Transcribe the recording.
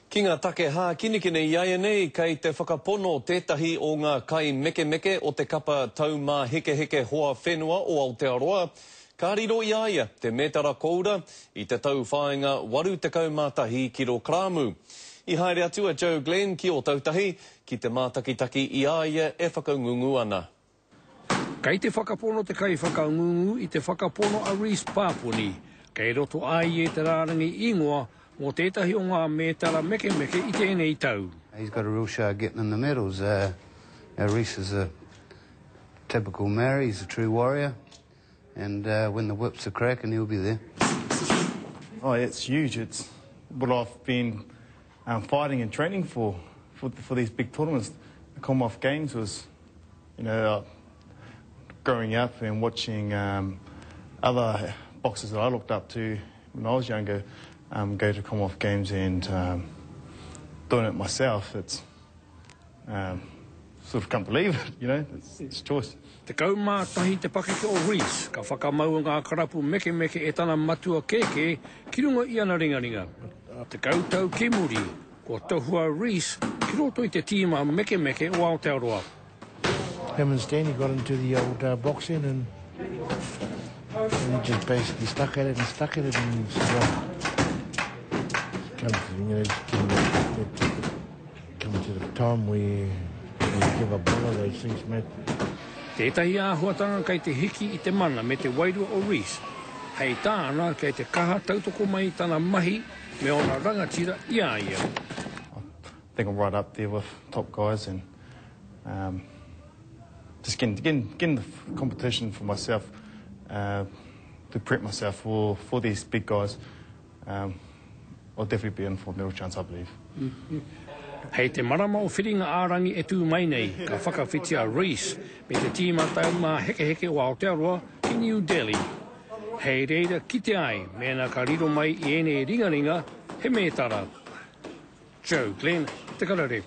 Ki ngā take hākinakina iaianei, kei te whakapono tētahi o ngā kaimekemeke o te kapa Taumāhekeheke Hoa Whenua o Aotearoa, ka riro i a ia te mētara koura i te tauwhāinga 81 kirokramu. I haere atu a Joe Glenn ki Ōtautahi ki te mātakitaki i a ia e whakangungu ana. Kei te whakapono te kaiwhakangungu i te whakapono a Reece Pāpuni, kei roto a ia i te rārangi ingoa mō tētahi o ngā mētara mekemeke i tēnei tau. He's got a real show of getting in the medals. Uh, now Reece is a typical Maori, he's a true warrior, and uh, when the whips are cracking, he'll be there. Oh, it's huge. It's what I've been um, fighting and training for, for, for these big tournaments. The Commonwealth Games was you know, uh, growing up and watching um, other boxers that I looked up to when I was younger um, go to Commonwealth Games and um, doing it myself, it's um, sort of can't believe it, you know, it's, it's choice. 11 te pakeke o Reece, ka whakamaua ngā karapu mekemeke e tana matua kēkē ki runga i ana ringaringa. Tekau tau ki muri, kua tohua Reece ki roto i te tīma mekemeke o Aotearoa. Him and Stanley got into the old uh, boxing and, and he just basically stuck at it and stuck at it and said, well, come to, you know, just getting that, that, come to the time where you give up all of those things, mate. Tētahi āhuatanga kei te hiki i te mana me te wairua o Reece, hei tāna kei te kaha tautoko mai tana mahi me ōna rangatira i a ia. I think I'm right up there with top guys and um, just getting, getting, getting the competition for myself uh, to prep myself for, for these big guys. Um, I'll definitely be in for a medal chance, I believe. Hei te marama o Whiringa-ā-rangi e tū mai nei, ka whakawhiti a Reece me te tīma taumāhekeheke o Aotearoa ki New Delhi. Hei reira kite ai mēnā ka riro mai i ēnei ringaringa he mētara. Joe Glenn, Te Karere.